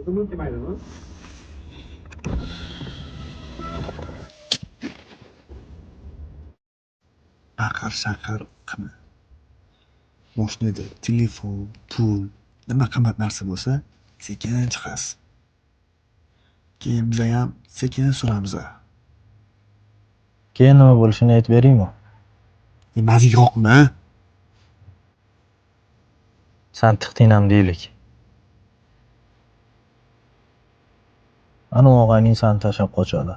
O'zim kelmaydimi? Baqir shaqir qilma. Moshinada telefon, pul, nima qimmat narsa bo'lsa, sekin chiqasiz. Keyin bizayam sekin suramiz. Keyin nima bo'lishini aytib beraymi? Nimasi yo'qmi? San tiqding deylik. Anavi og'ayning sani tashlab qochadi.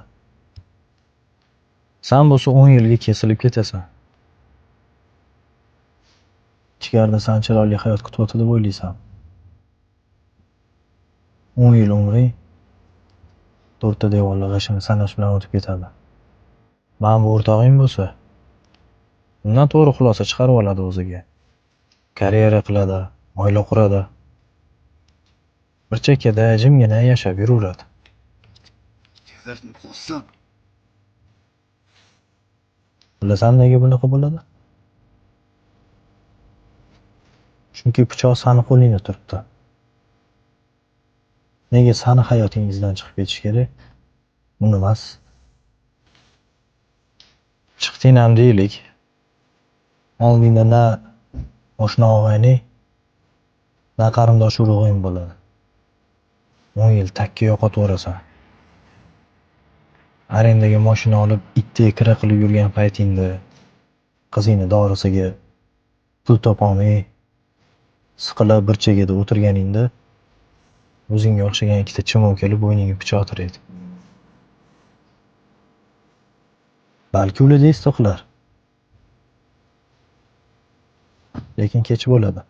San bo'lsa 10 yilga kesilib ketasan. Ichkarida sani chiroyli hayot kutyapti deb o'ylaysan. 10 yil umring to'rtta devorlar g'ishini sanash bilan o'tib ketadi. Mana bu o'rtog'ing bo'lsa, undan to'g'ri xulosa chiqarib oladi o'ziga. Karyera qiladi, oila quradi. Bir chekkada jimgina yashab yuraveradi. Bilasan nega bunaqa bo'ladi? Chunki pichoq sani qo'lingda turibdi. Nega sani hayotingizdan chiqib ketish kerak? Uni emas. Chiqding ham deylik. Oldingda na oshna og'ayning, na qarindosh urug'ing bo'ladi. 10 yil takka yo'qotvorasan. Arendaga mashina olib itdek kira qilib yurgan paytingda qizingni dorisiga pul topolmay siqilib bir chekkada o'tirganingda o'zingga o'xshagan ikkita chimov kelib bo'yningga pichoq tiraydi. Balki ularda esda qilar. Lekin kech bo'ladi.